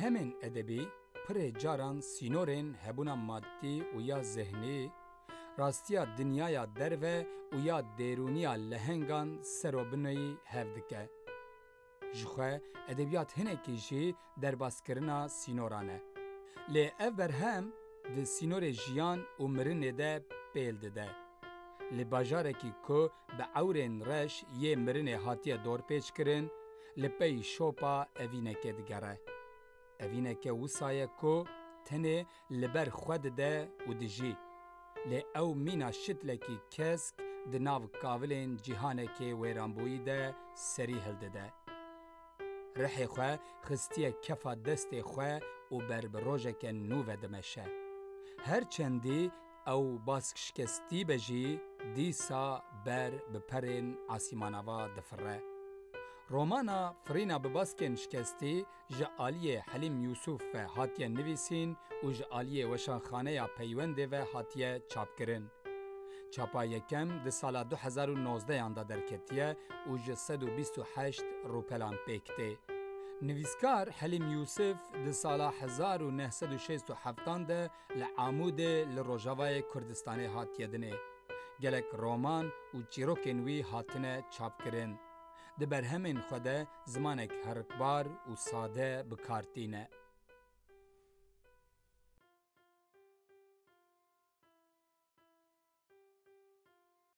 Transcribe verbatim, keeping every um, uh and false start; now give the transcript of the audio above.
Berhemên edebî pirê caran sînorên hebûna madî û ya zihnî, rastiya dinyaya derve û ya dêrûniya lehengan serobineyî hev dike. Ji xwe edebiyat hinekî jî derbaskirina sînoran e. Lê ev berhem di sînorê jiyan û mirinê de pêl dide. Li bajarekî ku bi ewrên reş yê mirinê hatiye dorpêçkirin, li pey şopa evînekê digere. Evîneke wisa ye ku tenê li ber xwe dide û dijî. Lê ew mîna şitlekî kesk di nav kavilên cîhanekê wêranbûyî de serî hildide. Rihê xwe xistiye kefa destê xwe û ber bi rojeke nû ve dimeşe. Her çendî ew bask şikestî be jî, dîsa ber bi perên asîmana va difire. Romana Firîna bi baskên şikestî ji aliyê Helîm Yûsûf ve hatiye nivîsîn û ji aliyê Weşanxaneya Peywendê ve hatiye çapkirin. Çapa yekem di sala du hezar û nozdehan de derketiye û ji sed û bîst û heşt rûpelan pêk tê. Nivîskar Helîm Yûsif di sala hezar û neh sed û şêst û heftan de li Amûdê li Rojavayê Kurdistanê hatiye dinê. Gelek roman û çîrokên wî hatine çapkirin. Di berhemên xwe de zimanek herikbar û sade bi kar tîne.